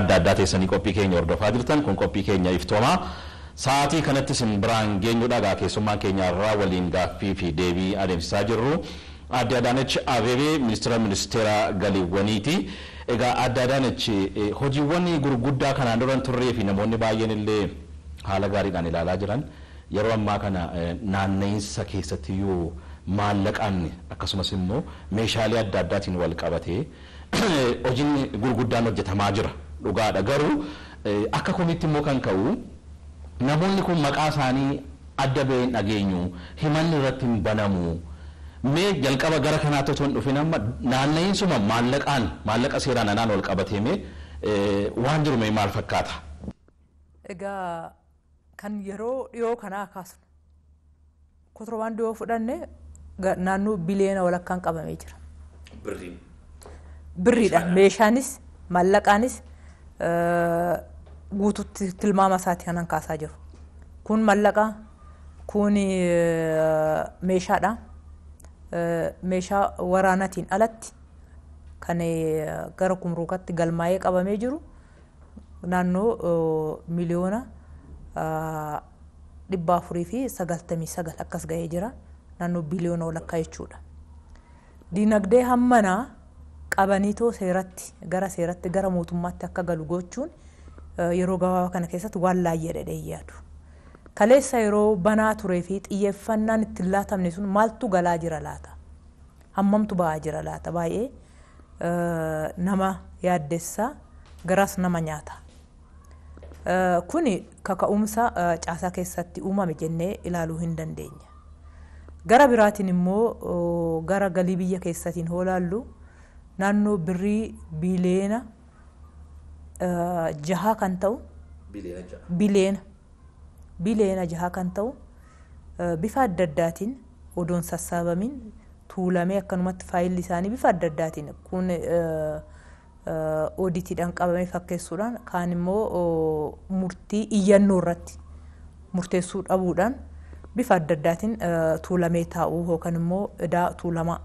Adda addaa teessanii qophii keenya hordofaa jirtan kun qophii keenya iftoomaa. Sa'aatii kanatti isin biraan geenyudha egaa keessummaan keenya irraa waliin gaaffii fi deebii adeemsisaa jirru. Aadde Adaanech Abeebee ministeera ministeera galiiwwaniiti. Egaa Aadde Adaanech hojiiwwan gurguddaa kanaan dura hin turree fi namoonni baay'een illee haala gaariidhaan ilaalaa jiran yeroo ammaa kana naanna'iinsa keessattiyyuu maallaqaan akkasumas immoo meeshaalee adda addaatiin wal qabatee hojiin gurguddaan hojjetamaa jira dhugaadha. Garuu akka komiitti immoo kan ka'u namoonni kun maqaa isaanii adda bahee hin dhageenyu, himanni irratti hin banamu. Mee jalqaba gara kanaatti otoo hin dhufin amma naanna'iinsuma maallaqaan maallaqa seeraan alaan wal qabatee mee waan jiru mee maal fakkaata? Egaa kan yeroo dhiyoo kanaa kaasnu kontiroobaandii yoo fudhanne naannoo biliyoona walakkaan qabamee jira. Birriin. Birriidha. Meeshaanis maallaqaanis guututti tilmaama isaati kanan kaasaa jiru. Kun mallaqa, kun meeshaadha. Meeshaa waraanaatiin alatti kan gara kumruukatti galmaa'ee qabamee jiru naannoo miliyoona 499 akkas ga'ee jira. Naannoo biliyoona walakkaa jechuudha. Dinagdee hammanaa qabaniitoo seeratti gara seeratti gara mootummaatti akka galu gochuun yeroo gabaabaa kana keessatti waan laayyee dhedhee yaadu. Kaleessa yeroo banaa turee fi xiyyeeffannaan itti hin laatamne sun maaltu galaa jira laata? Hammamtu ba'aa jira laata? Baay'ee nama yaaddessa, garaas nama nyaata. Kuni kaka'umsa caasaa keessatti uumame jennee ilaaluu hin dandeenya. Gara biraatiin immoo gara galii biyya keessatiin hoo laallu naannoo birrii biliyoona 6 kan ta'u biliyoona 6 kan ta'u bifa adda addaatiin odoon sassaabamin tuulamee akkanumatti faayilli isaanii bifa adda addaatiin kun ooditiidhaan qabamee fakkeessuudhaan kaan immoo murtii iyyannoo irratti murteessuu dhabuudhaan bifa adda addaatiin tuulamee taa'uu yookaan immoo idaa tuulamaa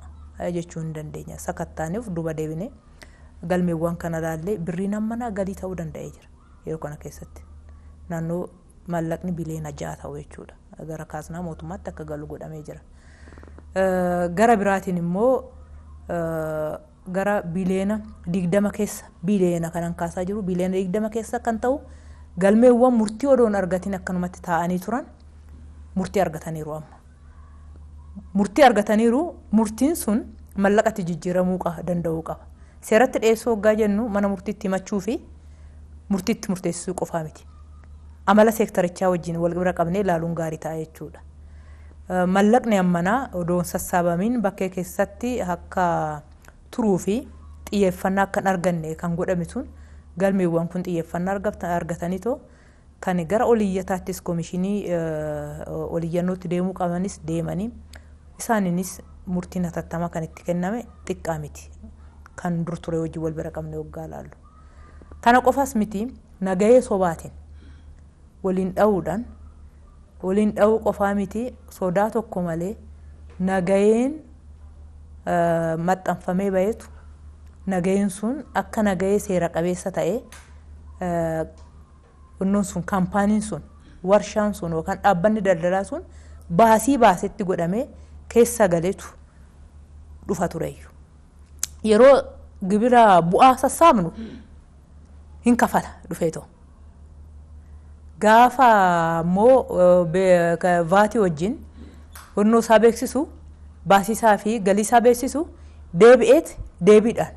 jechuu hin dandeenya. Sakattaaniif duuba deebinee galmeewwan kana ilaallee birriin hammanaa galii ta'uu danda'ee jira yeroo kana keessatti. Naannoo maallaqni biliyoona 6 ta'u jechuudha. Gara kaasnaa mootummaatti akka galu godhamee jira. Gara biraatiin immoo gara biliyoona 20 keessa biliyoona kanan kaasaa jiru biliyoona 20 keessa kan ta'u galmeewwan murtii odoon argatiin akkanumatti taa'anii turan murtii argataniiru amma. Murtii argataniiru, murtiin sun mallaqatti jijjiiramuu danda'uu qaba. Seeratti dhiyeessuu hoggaa jennu mana murtiitti himachuu fi murtiitti murteessuu qofaa miti. Amala seektarichaa wajjin wal bira qabnee ilaaluun gaarii ta'a jechuudha. Mallaqni ammanaa odoon sassaabamiin bakkee keessatti akka turuu fi xiyyeeffannaa akka hin arganne kan godhame sun galmeewwan kun xiyyeeffannaa argataniitoo kan gara oliyyataattis koomishinii oliyyannootti deemuu qabanis deemanii isaaniinis murtiin hatattamaa kan itti kenname xiqqaa miti. Kan dur ture hojii wal bira qabne hoggaa laallu. Kana qofas miti, nagahee sobaatiin waliin dha'uudhaan waliin dha'uu qofaa miti, sodaa tokko malee nagaheen maxxanfamee baheetu nagaheen sun akka nagahee seera qabeessa ta'ee innoon sun kaampaaniin sun warshaan sun yookaan dhaabbanni daldalaa sun baasii baasetti godhamee keessa galeetu dhufa tureyyuu. Yeroo gibira bu'aa sassaabnu hin kafala dhufeetoo. Gaafa immoo vaatii wajjin honnoo isaa beeksisu baasii isaa fi galii isaa beeksisu deebi'eet deebiidhaan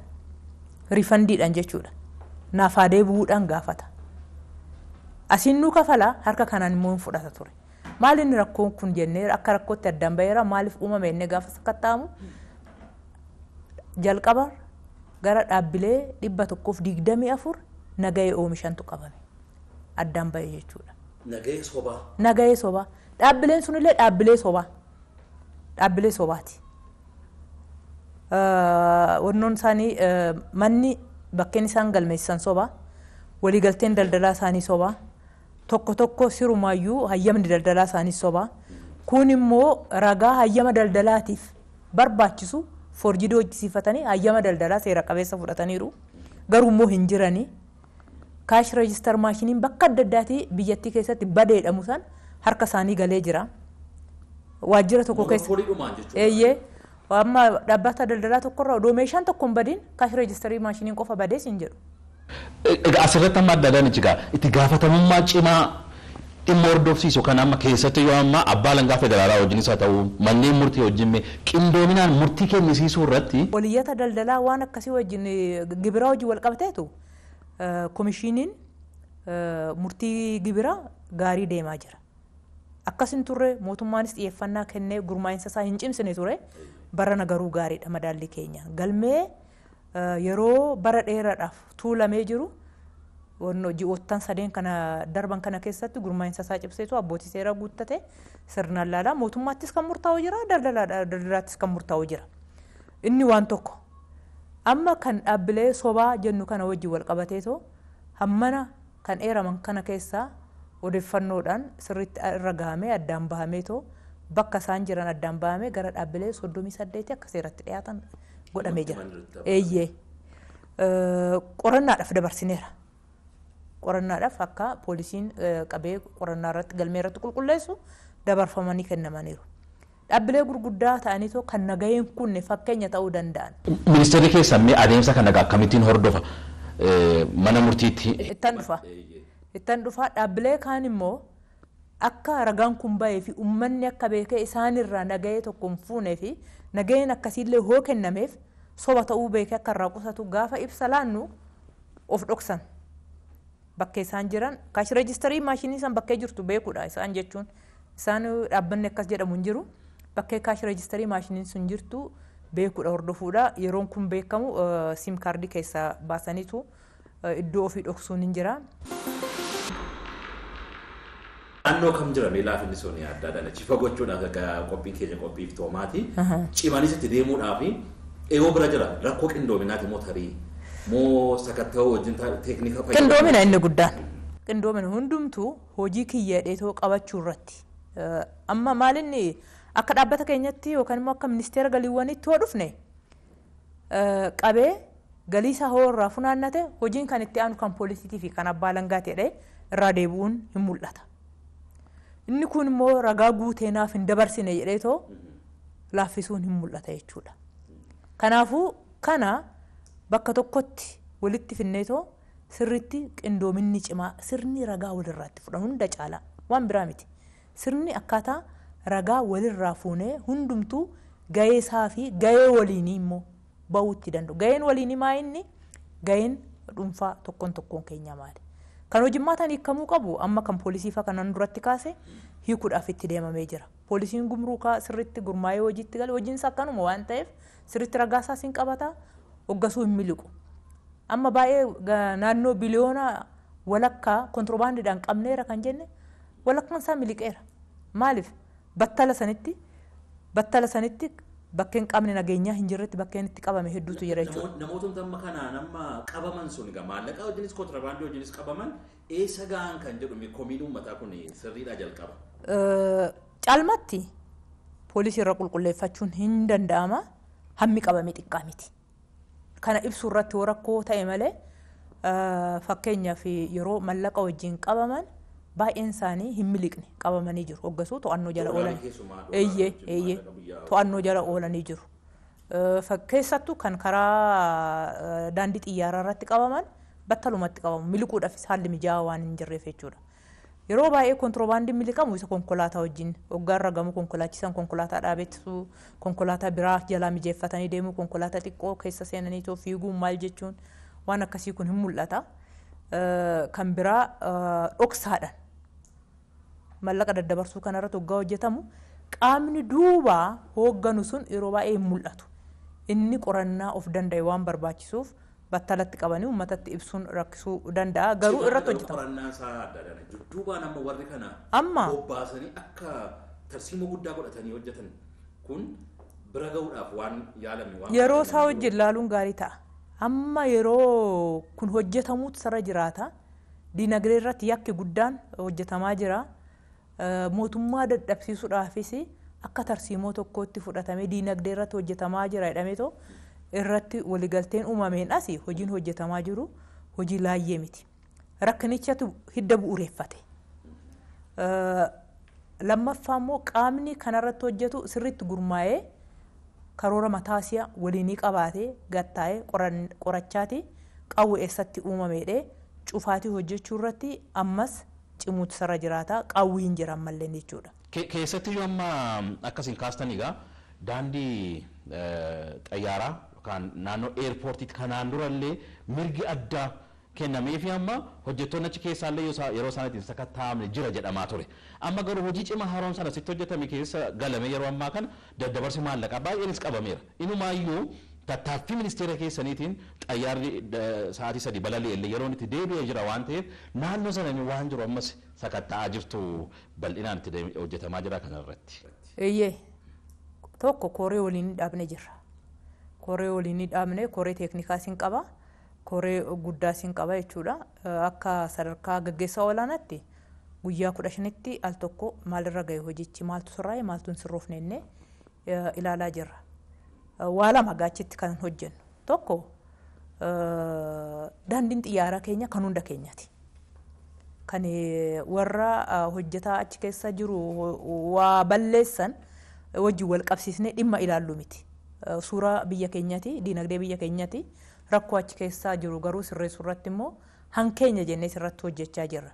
rifandiidhaan jechuudha. Naafaa deebi'uudhaan gaafata. Asiin nuu kafala harka kanaan immoo hin fudhata ture. Maal inni rakkoon kun jennee akka rakkootti addaan baheera maaliif uumame jennee gaafa sakatta'amu jalqaba gara dhaabbilee 124 nagahee oomishantu qabame. Addaan bahe jechuudha. Nagahee sobaa. Nagahee sobaa. Dhaabbileen sunillee dhaabbilee sobaa. Dhaabbilee sobaati. Wannoon isaanii manni bakkeen isaan galmeessan sobaa. Waliigalteen daldalaa isaanii sobaa. Tokko tokko sirumaayyuu hayyamni daldalaa isaanii sobaa. Kun immoo ragaa hayyama daldalaatiif barbaachisu forjidii hojjisiifatanii hayyama daldalaa seera qabeessa fudhataniiru. Garuu immoo hin jiranii. Cash register maashiniin bakka adda addaatii biyyattii keessatti badeedhamu san harka isaanii galee jira. Waajjira tokko keessa. Eeyyee. Amma dhaabbata daldalaa tokkorraa odoo meeshaan tokko hin badiin cash register maashiniin qofa badees hin jedhu. Egaa asirratti amma adda adaan egaa itti gaafatamummaa cimaa dhimma hordofsiisu kan amma keessatti yoo amma abbaa alangaa federaalaa wajjinis haa ta'u manneen murtii wajjin qindoominaan murtii kennisiisuu irratti. Waliyyata daldalaa waan akkasii wajjin gibiraa wajjin wal qabateetu komishiniin murtii gibiraa gaarii deemaa jira. Akkas hin turre mootummaanis xiyyeeffannaa kennee gurmaa'insa isaa hin cimsine ture barana garuu gaariidha madaalli keenya. Galmee yeroo bara dheeraadhaaf tuulamee jiru ji'oottan sadeen kana darban kana keessatti gurmaa'insa isaa cimseetu abbootii seeraa guuttate sirnaan laalaa mootummaattis kan murtaa'u jira daldalaattis kan murtaa'u jira. Inni waan tokko amma kan dhaabbilee sobaa jennu kana wajjin wal qabateetoo hammana kan eeraman kana keessaa odeeffannoodhaan sirriitti irra gahamee addaan bahameetoo bakka isaan jiran addaan bahamee gara dhaabbilee 38 akka seeratti dhiyaatan godhamee jira. Eeyyee. Qorannaadhaaf dabarsineera. Qorannaadhaaf akka poolisiin qabee qorannaa irratti galmee irratti qulqulleessu dabarfamanii kennamaniiru. Dhaabbilee gurguddaa ta'aniitoo kan nagaheen kunne fakkeenya ta'uu danda'an. Ministeerri keessan mee adeemsa kana akkamittiin hordofa? Mana murtiitti. Ittan dhufa. Ittan dhufa dhaabbilee kaan immoo akka ragaan kun bahee fi uummanni akka beekee isaanirraa nagahee tokko hin fuunee fi nagaheen akkasiillee hoo kennameef soba ta'uu beekee akka irraa qusatu gaafa ibsa laannu of dhoksan. Bakkee isaan jiran cash register maashinii san bakkee jirtu beekuudha isaan jechuun isaan dhaabbanni akkas jedhamu hin jiru bakkee cash register maashiniin sun jirtu beekuudha hordofuudha yeroon kun beekamu SIM kaardii keessaa baasaniitu iddoo ofii dhoksuun hin jira. Naannoo kam jira mee laafinni sun adda adda achi fagochuudhaaf akka qophiin keenya qophii iftoomaati. Cimanis itti deemuudhaaf eegoo bira jira rakkoo qindoominaati moo tarii moo sakatta'uu wajjin teeknika fayyadamu. Qindoomina inni guddaan. Qindoomina hundumtuu hojii kiyya dheetoo qabachuu irratti. Amma maalinni akka dhaabbata keenyatti yookaan immoo akka ministeera galiiwwaniitti hoo dhufne qabee galii isaa hoo irraa funaannate hojiin kan itti aanu kan poolisiitii fi kan abbaa alangaa ta'e irraa deebi'uun hin mul'ata. Inni kun immoo ragaa guutee naaf hin dabarsine jedheetoo laaffisuun hin mul'ata jechuudha. Kanaafuu kana bakka tokkotti walitti finneetoo sirriitti qindoominni cimaa sirni ragaa walirraatti fudhan hunda caalaa waan biraa miti. Sirni akkaataa ragaa walirraa fuunee hundumtuu gahee isaa fi gahee waliinii immoo bahuu itti danda'u. Gaheen waliinii maa inni gaheen dhuunfaa tokkoon tokkoon keenyaa maali? Kan hojimmaataan hiikamuu qabu amma kan poolisii fa'aa kanan duratti kaase hiikuudhaaf itti deemamee jira. Poolisiin gumruukaa sirriitti gurmaa'ee hojiitti gale hojiin isaa akkanuma waan ta'eef sirriitti ragaa isaas hin qabata hoggasuu hin miliqu. Amma baay'ee naannoo biliyoona walakkaa kontiroobaandiidhaan qabneera kan jenne walakkaan isaa miliqeera. Maaliif battala sanitti bakkeen qaamni nageenyaa hin jirretti bakkeen itti qabame hedduutu jira jechuudha. Namootni amma kanaan amma qabaman sun egaa maallaqa wajjinis kontiroobaandii wajjinis qabaman eessa gahan kan jedhu komiin uummataa kun sirriidhaa jalqaba. Caalmatti poolisii irra qulqulleeffachuun hin danda'ama hammi qabame xiqqaa miti. Kana ibsuu irratti yoo rakkoo ta'e malee fakkeenyaaf yeroo mallaqa wajjin qabaman baay'een isaanii hin miliqne qabamanii jiru. Hoggasuu to'annoo jala oolan. Eeyyee eeyyee to'annoo jala oolanii jiru. Keessattuu kan karaa daandii xiyyaaraa irratti qabaman battalumatti qabamu miliquudhaafis haalli mijaa'aa waan hin jirreef jechuudha. Yeroo baay'ee kontiroobaandiin miliqamu isa konkolaataa wajjin hoggaa irra gamu konkolaachisan konkolaataa dhaabettu konkolaataa biraa jalaa mijeeffatanii deemuu konkolaataa xiqqoo keessa seenanii too fiiguun maal jechuun waan akkasii kun hin mul'ata. Kan biraa dhoksaadhaan mallaqa daddabarsuu kanarratti hoggaa hojjetamu qaamni duubaa hoogganu sun yeroo baay'ee hin mul'atu. Inni qorannaa of danda'e waan barbaachisuuf battalatti qabanii uummatatti ibsuun rakkisuu danda'a. Garuu irratti hojjetama. Qorannaa isaa adda addaa dudduubaan amma warri kana Amma bobbaasanii akka tarsiimoo guddaa godhatanii hojjetan kun bira gahuudhaaf waan yaalame waan yeroo isaa wajjin laaluun gaarii ta'a. Amma yeroo kun hojjetamuutu sarara jiraata. Diinagdee irratti yakki guddaan hojjetamaa jira. Mootummaa dadhabsiisuudhaafis akka tarsiimoo tokkootti fudhatamee diinagdee irratti hojjetamaa jira jedhameetoo irratti waliigalteen uumameen asi hojiin hojjetamaa jiru hojii laayyee miti. Rakkinichatu hidda bu'uureffate. Lammaffaa immoo qaamni kanarratti hojjetu sirriitti gurmaa'ee karoora mataasiyaa waliinii qabaatee gattaa'ee qorachaati qawwe eessatti uumameedhee cufaatii hojjechuu irratti ammas cimuutu sarara jiraata, qawwi hin jira ammallee jechuudha. Keessatti yoo amma akkasiin kaastan egaa daandii xayyaaraa yookaan naannoo eerpoortiitti kanaan durallee mirgi addaa kennameefi amma hojjettoonni achi keessaallee yeroo isaan ittiin sakatta'amne jira jedhamaa ture. Amma garuu hojii cimaa haaromsaan asitti hojjetame keessa galame yeroo ammaa kana daddabarsi maallaqaa baay'eenis qabameera. Inumaayyuu tattaaffii ministeera keessaniitiin xayyaarri sa'aatii 3 balali'e illee yeroon itti deebi'ee jira waan ta'eef naannoo sana waan jiru ammas sakatta'aa jirtu bal'inaan itti hojjetamaa jira kanarratti. Eeyyee, tokko koree waliin dhaabne jirra. Koree waliin dhaabne, koree teeknikaas hin qaba, koree guddaas hin qaba jechuudha. Akka sadarkaa gaggeessaa olaanaatti guyyaa 15tti al tokko maalirra gahe hojichi, maaltu sirraa'e, maaltu hin sirroofne jennee ilaalaa jirra. Waa lama gaachitti kan hojjennu. Tokko, daandiin xiyyaaraa keenya kan hunda keenyaati. Kan warra hojjetaa achi keessa jiru waa balleessan wajjin wal qabsiisnee dhimma ilaallu miti. Suuraa biyya keenyaati, diinagdee biyya keenyaati. Rakkoo achi keessa jiru garuu sirreessuu irratti immoo hankeenya jennee sirratti hojjechaa jirra.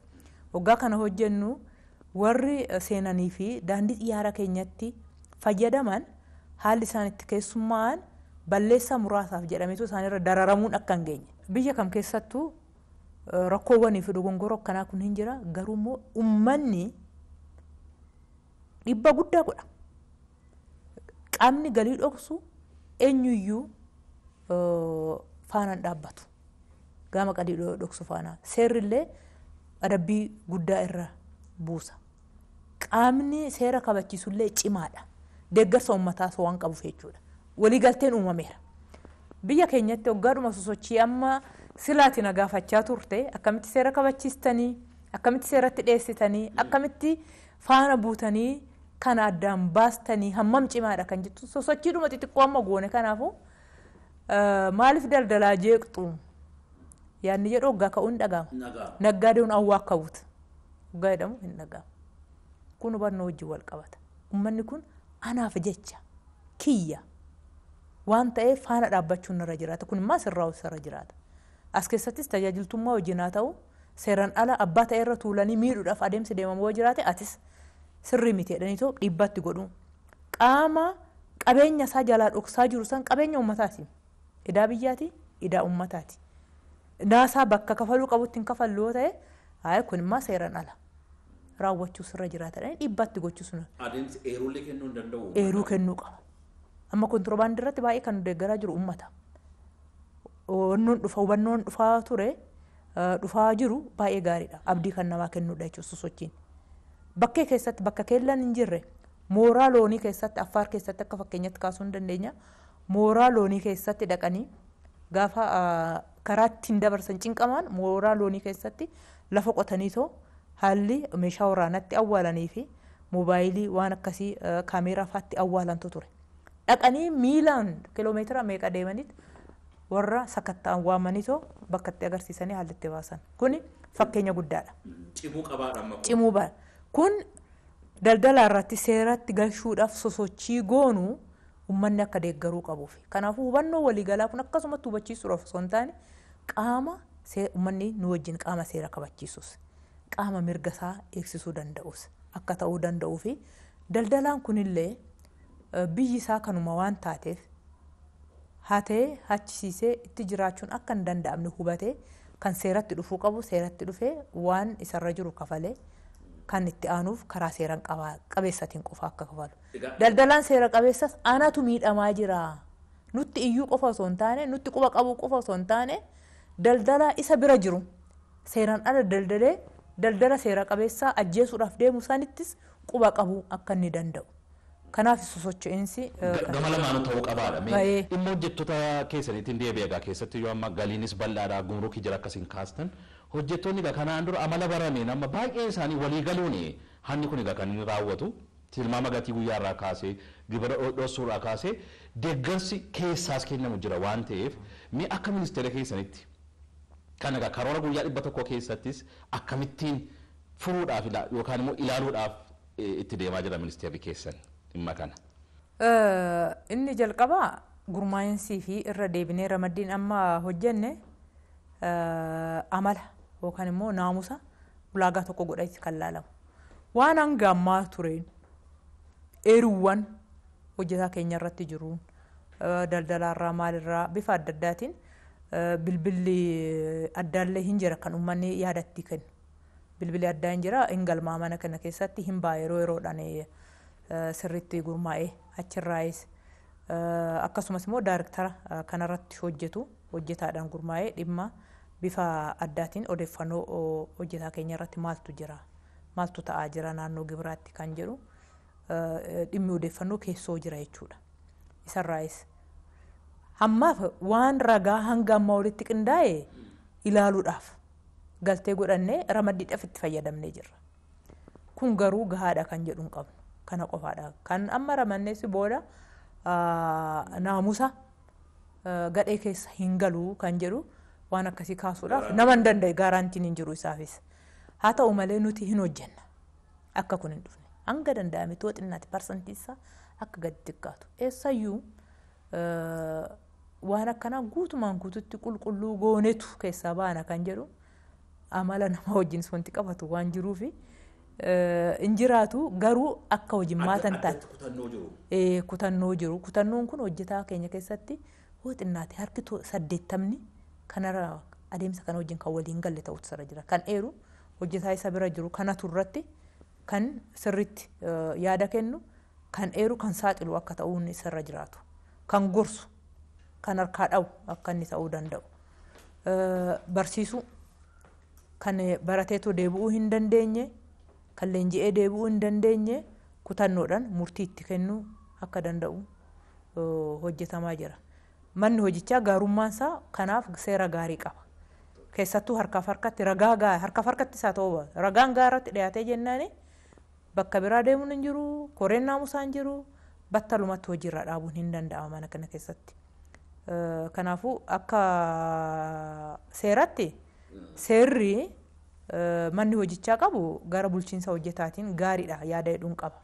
Waggaa kana hojjennu warri seenanii fi daandii xiyyaaraa keenyatti fayyadaman haalli isaan itti keessummaa'an balleessaa muraasaaf jedhameetu isaanirra dararamuun akka hin geenye. Biyya kam keessattuu rakkoowwanii fi dogongoroo akkanaa kun hin jira, garuu immoo uummanni dhibba guddaa godha. Qaamni galii dhoksu eenyuyyuu faanaan dhaabbatu. Gama galii dhoksu faanaa. Seerrillee adabbii guddaa irra buusa. Qaamni seera kabachiisullee cimaadha. Deeggarsa uummataas waan qabuuf jechuudha. Waliigalteen uumameera. Biyya keenyatti waggaadhuma sosochii amma silaati na gaafachaa turte, akkamitti seera kabachiistanii, akkamitti seeratti dhiyeessitanii, akkamitti faana buutanii kana addaan baastanii hammam cimaadha kan jettu sosochiidhuma xixiqqoo amma goone. Kanaafuu maaliif daldalaa jeeqxu yaadni jedhu waggaa ka'uun hin dhaga'ama. Naggaadeen awwaa akka buutu waggaa jedhamu hin dhaga'amu. Kun hubannoo wajjin wal qabata. Uummanni kun anaaf jecha kiyya waan ta'eef faana dhaabbachuun irra jiraata. Kun immoo sirraa irra jiraata. As keessattis tajaajiltummaa wajjin haa ta'u, seeraan ala abbaa ta'e irra tuulanii miidhuudhaaf adeemsi deemamu yoo jiraate atis sirrii miti jedhaniitoo dhiibbatti godhu. Qaama qabeenya isaa jalaa dhoksaa jiru san qabeenya uummataati. Idaa biyyaati, idaa uummataati. Naasaa bakka kafaluu qabutti hin kafallu yoo ta'e, haaya kun immoo seeraan ala raawwachuu sirra jiraata jedhanii dhiibbatti gochuu sun. Adeemsi eeruullee kennuu hin danda'u. Eeruu kennuu qaba. Amma kontiroobaandii irratti baay'ee kan deeggaraa jiru uummata. Hubannoon dhufa, hubannoon dhufaa ture, dhufaa jiru baay'ee gaariidha. Abdii kan namaa kennuudha jechuudha sosochiin. Bakkee keessatti bakka keellaan hin jirre mooraa loonii keessatti, Affaar keessatti akka fakkeenyatti kaasuu hin dandeenya. Mooraa loonii keessatti dhaqanii gaafa karaa ittiin dabarsan cinqamaan mooraa loonii keessatti lafa qotaniitoo haalli meeshaa waraanatti awwaalanii fi moobaayilii waan akkasii kaameeraa fa'aatti awwaalantu ture. Dhaqanii miilaan kiloomeetira meeqa deemanitti warra sakatta'an waamaniitoo bakka itti agarsiisanii haalli itti baasan. Kuni fakkeenya guddaadha. Cimuu qabaadha amma kun. Cimuu baadha. Kun daldala irratti seeratti galchuudhaaf sosochii goonu uummanni akka deeggaruu qabuuf. Kanaafuu hubannoo waliigalaa kun akkasumatti hubachiisuudhaaf osoo hin taane qaama uummanni nu wajjin qaama seera kabachiisus, qaama mirga isaa eegsisuu danda'us akka ta'uu danda'uu fi daldalaan kunillee biyyi isaa kanuma waan taateef hatee hachisiisee itti jiraachuun akka hin danda'amne hubatee kan seeratti dhufuu qabu seeratti dhufee waan isarra jiru kafalee kan itti aanuuf karaa seeraan qabeessatiin qofa akka kafalu. Daldalaan seera qabeessas anatu miidhamaa jira. Nutti iyyuu qofa osoo hin taane, nutti quba qabuu qofa osoo hin taane, daldalaa isa bira jiru seeraan ala daldalee daldala seera qabeessaa ajjeesuudhaaf deemu sanittis quba qabuu akka inni danda'u. Kanaaf sosocho'iinsi Gama lamaanuu ta'uu qabaadha. Dhimma hojjettoota keessaniitiin deebi'e egaa keessatti yoo amma galiinis bal'aadha, gumrukii jira akkasiin kaastan. Hojjettoonni egaa kanaan dura amala barameen amma baay'een isaanii walii galuun hanni kun egaa kan inni raawwatu tilmaama gatii guyyaa irraa kaasee gibira dhoosuurraa kaasee deeggarsi keessaas kennamu jira waan ta'eef mee akka ministeera keessanitti Kana egaa karoora guyyaa 100 keessattis akkamittiin furuudhaaf yookaan immoo ilaaluudhaaf itti deemaa jira ministeerri keessan dhimma kana? Inni jalqabaa gurmaa'insii fi irra deebinee ramaddiin amma hojjenne amala yookaan immoo naamusa ulaagaa tokko godhatti kan laalamu. Waan hanga ammaa tureen eeruuwwan hojjetaa keenya irratti jiruun daldalaarraa maalirraa bifa adda addaatiin bilbilli addaallee hin jira kan uummanni yaadatti kennu. Bilbilli addaa hin jira, hin galmaa mana kana keessatti hin ba'a yeroo yeroodhaan sirriitti gurmaa'ee achirraayis akkasumas immoo daayirektara kanarratti hojjetu hojjetaadhaan gurmaa'ee dhimma bifa addaatiin odeeffannoo hojjetaa keenya irratti maaltu jira, maaltu ta'aa jira naannoo gibiraatti kan jedhu dhimmi odeeffannoo keessoo jira jechuudha. Isarraayis hammaaf waan ragaa hanga ammaa walitti qindaa'e ilaaluudhaaf galtee godhannee ramaddiidhaaf itti fayyadamnee jirra. Kun garuu gahaadha kan jedhu hin qabnu. Kana qofaadha. Kan amma ramannees booda naamusa gadhee keessa hin galu kan jedhu waan akkasii kaasuudhaaf nama hin danda'e gaaraantiin hin jiru isaafis. Haa ta'u malee nuti hin hojjenna. Akka kun hin dhufne. Hanga danda'ame too xinnaati parsantiisaa akka gadi xiqqaatu. Eessayyuu waan akkanaa guutumaan guututti qulqulluu goonetu keessaa baana kan jedhu amala nama wajjin wanti qabatu waan jiruufi hin jiraatu garuu akka hojimmaatan taate. Kutannoo jiru. Kutannoon kun hojjetaa keenya keessatti hoo xinnaate harki 80 kanarra adeemsa kana wajjin kan waliin galle ta'utu sarara jira. Kan eeru hojjetaa isa bira jiru kanatu irratti kan sirriitti yaada kennu kan eeru kan saaxilu akka ta'uun isarra jiraatu. Kan gorsu kan harkaa dhawu akka inni ta'uu danda'u. Barsiisuu kan barateetu deebi'uu hin dandeenye kan leenji'ee deebi'uu hin dandeenye kutannoodhaan murtii itti kennuu akka danda'u hojjetamaa jira. Manni hojichaa gaarummaan isaa kanaaf seera gaarii qaba. Keessattuu harkaaf harkatti ragaa harkaaf harkatti isaa ta'uu ragaan gaarratti dhiyaatee jennaani bakka biraa deemuun hin jiru, koreen naamusaa hin jiru, battalumatti hojiirra dhaabuun hin danda'ama mana kana keessatti. Kanaafuu akka seeratti seerri manni hojichaa qabu gara bulchiinsa hojjetaatiin gaariidha yaada jedhuun qaba.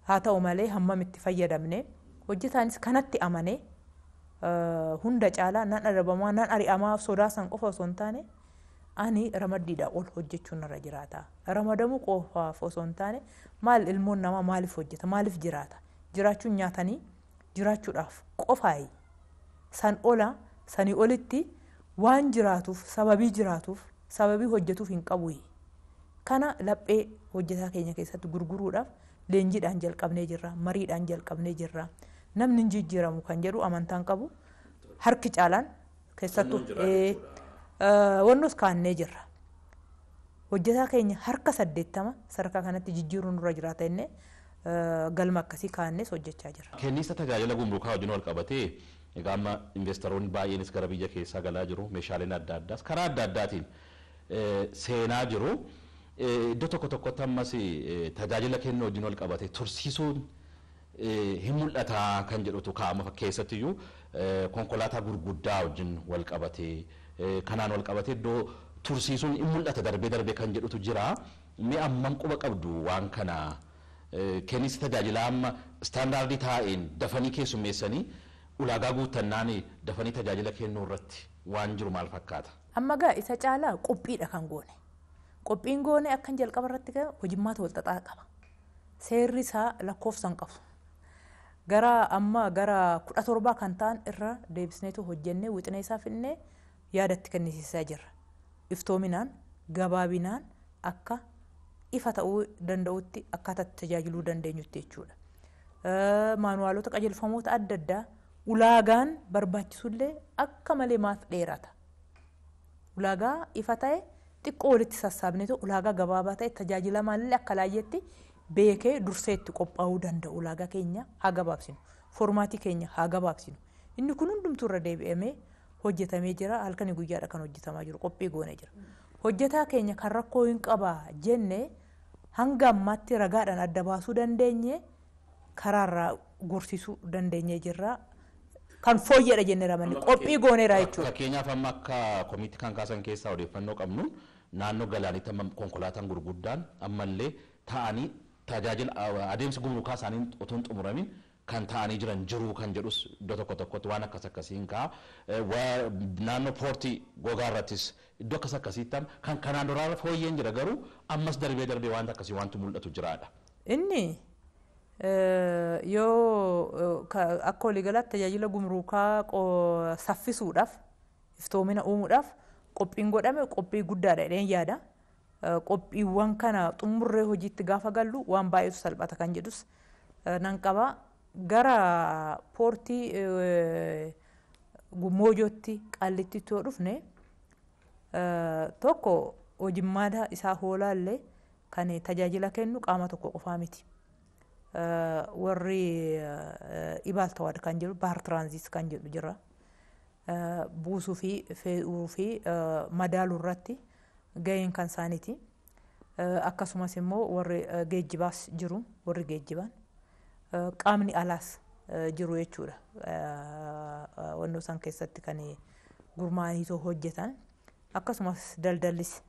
Haa ta'u malee hammam itti fayyadamne hojjetaanis kanatti amanee hunda caalaa nan adabamaa nan ari'amaa sodaa san qofa osoo hin taane ani ramaddiidhaa ol hojjechuun irra jiraata. Ramadamuu qofaaf osoo hin taane maal ilmoon namaa maaliif hojjeta maaliif jiraata? Jiraachuun nyaatanii jiraachuudhaaf qofaayi. San ola sanii olitti waan jiraatuuf sababii jiraatuuf sababii hojjetuuf hin qabu. Kana laphee hojjetaa keenya keessatti gurguruudhaaf leenjiidhaan jalqabnee jirra, mariidhaan jalqabnee jirra. Namni hin jijjiiramu kan jedhu amantaan qabu harki caalaan keessattuu wannoos kaannee jirra. Hojjetaa keenya harka 80 sadarkaa kanatti jijjiiruun nurra jiraata innee galma akkasii kaannees hojjechaa jirra. Kenniinsa tajaajila gumrukaa wajjin wal qabatee egaa amma investoroonni baay'eenis gara biyya keessaa galaa jiru, meeshaaleen adda addaas karaa adda addaatiin seenaa jiru. Iddoo tokko tokkotti ammas tajaajila kennuu wajjin wal qabatee tursiisuun hin mul'ata kan jedhutu kaa'ama. Keessattiyyuu konkolaataa gurguddaa wajjin wal qabatee kanaan wal qabatee iddoo tursiisuun hin mul'ata darbee darbee kan jedhutu jira. Mee ammam quba qabdu waan kana kenniinsa tajaajilaa amma istaandaardii taa'een dafanii keessummeessanii ulaagaa guuttannaan dafanii tajaajila kennuu irratti waan jiru maal fakkaata? Amma gaa isa caalaa qophiidha kan goone. Qophiin goone akkan jalqaba irratti hojimmaata wal xaxaa qaba. Seerri isaa lakkoofsa hin qabu. Gara amma gara 17 kan ta'an irra deebisneetu hojjennee wixinee isaa finnee yaadatti kennisiisaa jirra. Iftoominaan gabaabinaan akka ifa ta'uu danda'utti akkaataa tajaajiluu dandeenyutti jechuudha. Maanuwaalota qajeelfamoota adda addaa ulaagaan barbaachisullee akka malee maaf dheerata. Ulaagaa ifa ta'e xiqqoo walitti sassaabneetu ulaagaa gabaabaa ta'e tajaajilamaallee akka laayyeetti beekee dursee itti qophaa'uu danda'u. Ulaagaa keenya haa gabaabsinu. Foormaatii keenya haa gabaabsinu. Inni kun hundumtuu irra deebi'amee hojjetamee jira. Halkanii guyyaadha kan hojjetamaa jiru. Qophii goonee jira. Hojjetaa keenya kan rakkoo hin qabaa jenne hanga ammaatti ragaadhaan adda baasuu dandeenye karaarraa gorsisuu dandeenye jirra. Kan fooyyedha jennee ramanne qophii gooneera jechuudha. Fakkeenyaaf amma akka komiitii kan kaasan keessaa odeeffannoo qabnu naannoo galaanitti amma konkolaataan gurguddaan ammallee ta'anii tajaajila adeemsa gumrukaa isaanii otoo hin xumuramin kan ta'anii jiran jiru kan jedhus iddoo tokko tokkotti waan akkas akkasiin ka'a. Naannoo poortii gogaa irrattis iddoo akkas akkasiitti kan kanaan duraa fooyyeen jira garuu ammas darbee darbee wanta akkasii wanti mul'atu jiraadha. Inni yoo akka waliigalaatti tajaajila gumrukaa saffisuudhaaf iftoomina uumuudhaaf qophiin godhame qophii guddaadha jedheen yaada. Qophiiwwan kana xumurree hojiitti gaafa gallu waan baay'eetu salphata kan jedhus nan qaba. Gara poortii Moojootti Qallittiitti yoo dhufne tokko hojimmaata isaa hoolaallee kan tajaajila kennu qaama tokko qofaa miti. Warri Ibaaltawaad kan jedhu Bahar Tiraanzit kan jedhu jira. Buusuu fi fe'uu fi madaaluu irratti gaheen kan isaaniiti. Akkasumas immoo warri geejjibaas jiru warri geejjiban qaamni alaas jiru jechuudha. Wannoo isaan keessatti kan gurmaa'anii hojjetan akkasumas daldallis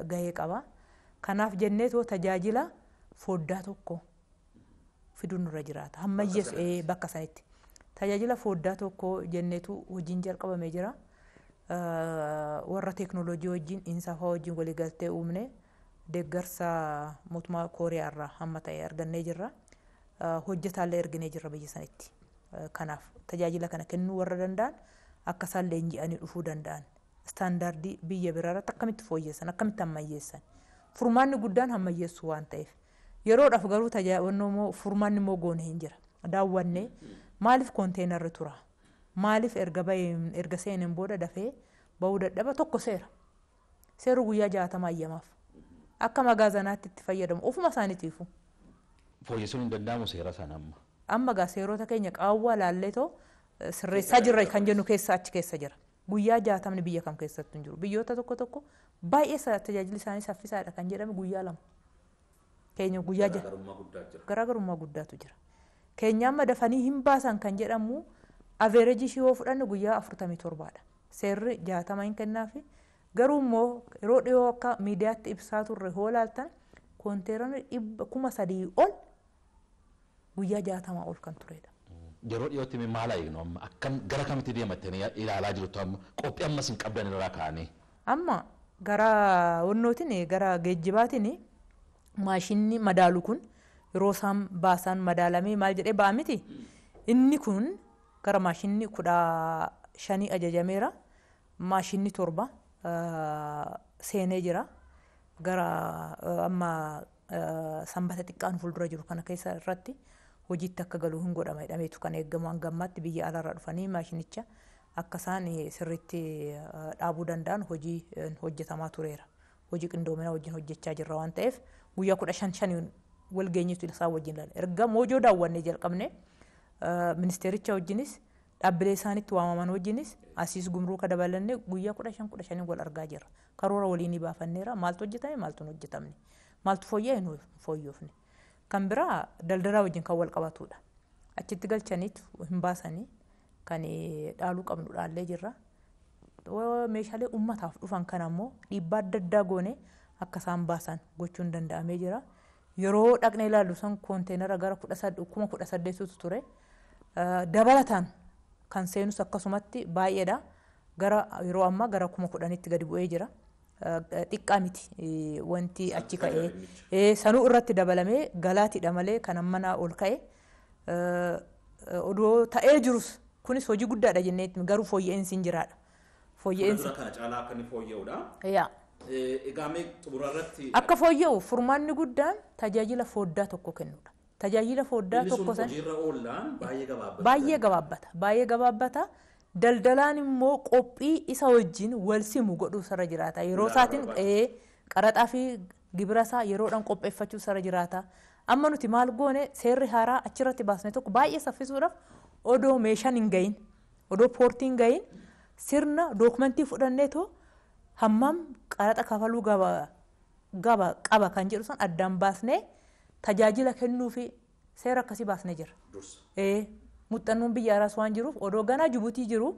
gahee qaba. Kanaaf jenneetoo tajaajila foddaa tokko fiduun nurra jiraata. Hammayyeessu bakka sanitti. Tajaajila foddaa tokko jenneetu hojiin jalqabamee jira. Warra teeknooloojii wajjin insafaa wajjin waliigaltee uumne deeggarsa mootummaa Kooriyaa irraa hamma ta'e argannee jirra. Hojjetaallee erginee jirra biyya sanitti. Kanaaf tajaajila kana kennuu warra danda'an akka isaan leenji'anii dhufuu danda'an istaandaardii biyya biraa irratti akkamitti fooyyessan akkamitti ammayyeessan furmaanni guddaan ammayyeessuu waan ta'eef yeroodhaaf garuu tajaajila furmaanni immoo goone hin jira. Daawwannee maaliif konteenarri tura maaliif erga erga seeneen booda dafee bahuu dadhaba tokko seera seerri guyyaa 60 ayyamaaf akka magaazanaatti itti fayyadamu ofuma isaaniitiifu. Fooyyessuun hin danda'amu seera sana amma. Amma gaa seerota keenya qaawwaa laalleetoo sirreessaa jirra kan jennu keessa achi keessa jira. Guyyaa 60 biyya kam keessattuu hin jiru. Biyyoota tokko tokko baay'ee tajaajilli isaanii saffisaadha kan jedhame guyyaa 2. Keenya guyyaa garaagarummaa guddaatu jira. Keenya amma dafanii hin baasan kan jedhamu avereejii ishee yoo fudhanne guyyaa 47dha. Seerri 60 hin kennaafi garuu immoo yeroo dhiyoo akka miidiyaatti ibsaa turre hoo laaltan koonteeronni 3,000 ol guyyaa 60 ol kan turedha. Yeroo dhiyootti maal eegnu amma akkam gara kamitti deemattanii ilaalaa jirtu amma qophii ammas hin qabdan irraa kaa'anii. Amma gara wannootiin gara geejjibaatiin maashinni madaalu kun yeroo isaan baasan madaalamee maal jedhee ba'a miti. Inni kun gara maashinni 15 ajajameera. Maashinni 7 seenee jira. Gara amma sanbata xiqqaan fuuldura jiru kana keessa irratti hojiitti akka galu hin godhama jedhameetu kan eegamu hanga ammaatti biyya alaarraa dhufanii maashinicha akka isaan sirriitti dhaabuu danda'an hojii hojjetamaa tureera. Hojii qindoomina wajjin hojjechaa jirra waan ta'eef guyyaa 15 wal geenyetu isaan wajjin ilaala. Erga Moojoo daawwannee jalqabne ministeericha wajjinis dhaabbilee isaanitti waamaman wajjinis asiis gumruuka dabalannee guyyaa 15 15 wal argaa jirra. Karoora waliin baafanneera maaltu hojjetame maaltu hin hojjetamne maaltu fooyya'e hin fooyyofne. Kan biraa daldalaa wajjin kan wal qabatudha. Achitti galchaniitu hin baasanii kan dhaaluu qabnu dhaallee jirra. Meeshaalee uummataaf dhufan kana immoo dhiibbaa adda addaa goone akka isaan baasan gochuun danda'amee jira. Yeroo dhaqnee ilaallu san konteenara gara 18,000 ture. Dabalataan kan seenus akkasumatti baay'eedha. Gara yeroo ammaa gara 10,000tti gadi bu'ee jira. Xiqqaa miti wanti achi ka'ee sanuu irratti dabalamee galaatiidha malee kan ammanaa ol ka'e odoo ta'ee jirus kunis hojii guddaadha jennee garuu fooyya'insi hin jiraadha. Fooyya'insi kana caalaa akka inni fooyya'uudha. Yaa. Egaa mee xumura irratti akka fooyya'u furmaanni guddaan tajaajila foddaa tokko kennuudha. Tajaajila foddaa tokko san hojiirra oollaan baay'ee gabaabbata. Baay'ee gabaabbata. Baay'ee gabaabbata. Daldalaan immoo qophii isa wajjin wal simu godhuu sarara jiraata. Yeroo isaatiin qaraxaa fi gibira isaa yeroodhaan qopheeffachuu sarara jiraata. Amma nuti maal goone seerri haaraa achirratti baasne tokko baay'ee saffisuudhaaf odoo meeshaan hin gahin, odoo poortiin hin gahin sirna dookumentii fudhanneetoo hammam qaraxa kafaluu gaba qaba kan jedhu san addaan baasnee tajaajila kennuu fi seera akkasii baasnee jira. Muuxannoon biyya alaas waan jiruuf odoo ganaa Jibuutii jiru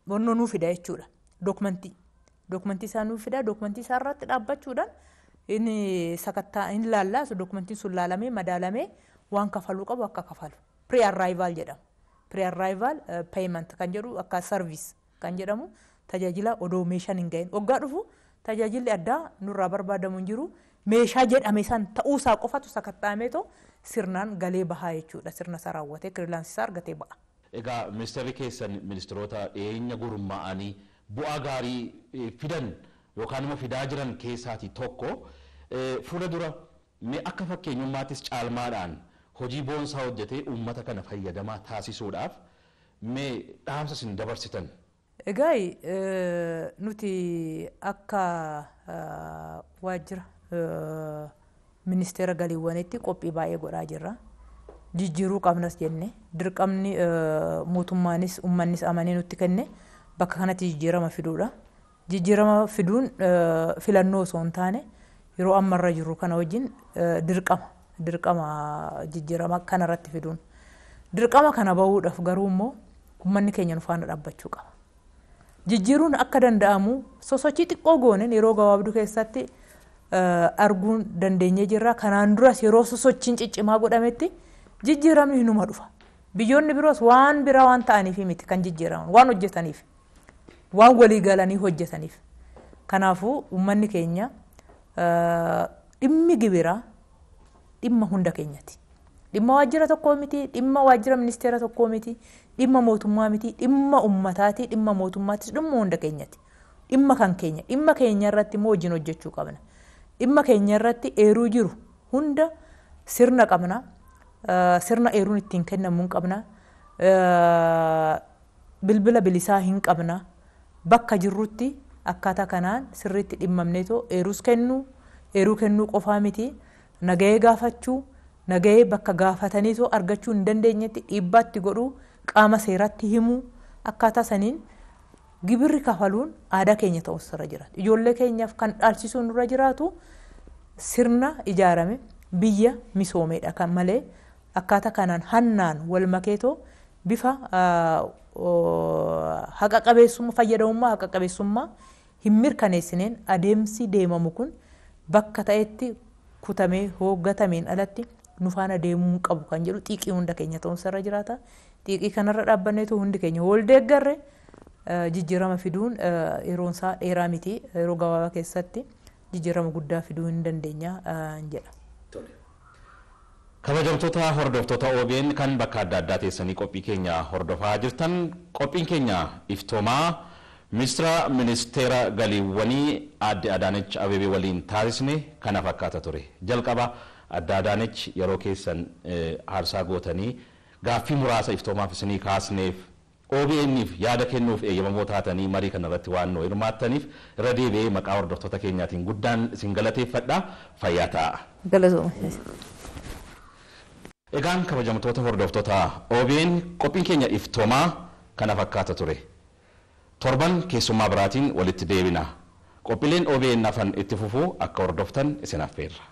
onnoo nuu fida jechuudha. Dookumentii. Dookumentii isaa nuu fida. Dookumentii isaa irratti dhaabbachuudhaan inni sakattaa hin laallaa. Dookumentiin sun laalamee madaalamee waan kafaluu qabu akka kafalu. Pre-arrival jedhama. Pre-arrival payment kan jedhu akka service kan jedhamu tajaajila odoo meeshaan hin gahin. Waggaa dhufu tajaajilli addaa nurraa barbaadamu hin jiru. Meeshaa jedhame san ta'uusaa qofatu sakatta'ameetoo sirnaan galee bahaa jechuudha. Sirna isaa raawwatee clearance isaa argatee ba'a. Egaa ministeerri keessan ministeerota dhiyeenya gurmaa'anii bu'aa gaarii fidan yookaan immoo fidaa jiran keessaatii tokko fuula dura mee akka fakkeenyummaattis caalmaadhaan hojii boonsaa hojjetee uummata kana fayyadamaa taasisuudhaaf mee dhaamsa isin dabarsitan. Egaa nuti akka waajjira ministeera galiiwwaniitti qophii baay'ee godhaa jirra. Jijjiiruu qabnas jenne dirqamni mootummaanis uummannis amanee nutti kenne bakka kanatti jijjiirama fiduudha. Jijjiirama fiduun filannoo osoo hin taane yeroo ammarra jirru kana wajjin dirqama jijjiirama kanarratti fiduun. Dirqama kana bahuudhaaf garuu immoo uummanni keenya nu faana dhaabbachuu qaba. Jijjiiruun akka danda'amu sosochii xiqqoo gooneen yeroo gabaabduu keessatti arguun dandeenyee jirra. Kanaan duras yeroo sosochiin ciccimaa godhametti jijjiiramni hinuma dhufa. Biyyoonni biroos waan biraa waan ta'aniif miti kan jijjiiraman waan hojjetaniif waan walii galanii hojjetaniif. Kanaafuu uummanni keenya dhimmi gibiraa dhimma hunda keenyati. Dhimma waajjira tokkoo miti, dhimma waajjira ministeera tokkoo miti, dhimma mootummaa miti, dhimma uummataati, dhimma mootummaatis dhimma hunda keenyati. Dhimma kan keenya, dhimma keenya irratti immoo wajjin hojjechuu qabna. Dhimma keenya irratti eeruu jiru hunda sirna qabna. Sirna eeruun ittiin kennamu hin qabna. Bilbila bilisaa hin qabna. Bakka jirrutti akkaataa kanaan sirriitti dhimmamneetoo eeruus kennuu, eeruu kennuu qofaa miti, nagahee gaafachuu, nagahee bakka gaafataniitoo argachuu hin dandeenyetti dhiibbaatti godhuu, qaama seeratti himuu akkaataa saniin gibirri kafaluun aadaa keenya ta'us irra jiraatu. Ijoollee keenyaaf kan dhaalchisuun nurra jiraatu sirna ijaarame biyya misoomeedha kan malee akkaataa kanaan hannaan wal makeetoo bifa haqa qabeessummaa fayyadamummaa haqa qabeessummaa hin mirkaneessineen adeemsi deemamu kun bakka ta'etti kutamee hooggatameen alatti nu faana deemuu hin qabu kan jedhu xiiqii hunda keenya ta'uun irra jiraata. Xiiqii kanarra dhaabbanneetu hundi keenya wal deeggarre jijjiirama fiduun yeroon isaa dheeraa miti yeroo gabaabaa keessatti jijjiirama guddaa fiduu hin dandeenya jedha. Kabajamtoota hordoftoota OBN kan bakka adda addaa teessanii qophii keenya hordofaa jirtan qophiin keenya iftoomaa ministeera ministeera galiiwwanii aadde Adaanech Abeebee waliin taasisne kana fakkaata ture. Jalqaba adde Adaanech yeroo keessan aarsaa gootanii gaaffii muraasa iftoomaaf isinii kaasneef OBN'if yaada kennuuf eeyyamamoo taatanii marii kanarratti waan nu hirmaattaniif irra deebi'ee maqaa hordoftoota keenyaatiin guddaan isin galateeffadha. Fayyaa ta'a. Galatooma. Egaan kabajamtoota hordoftoota OBN qophiin keenya iftoomaa kana fakkaata ture. Torban keessummaa biraatiin walitti deebina. Qophiileen OBN hafan itti fufuu akka hordoftan isin affeerra.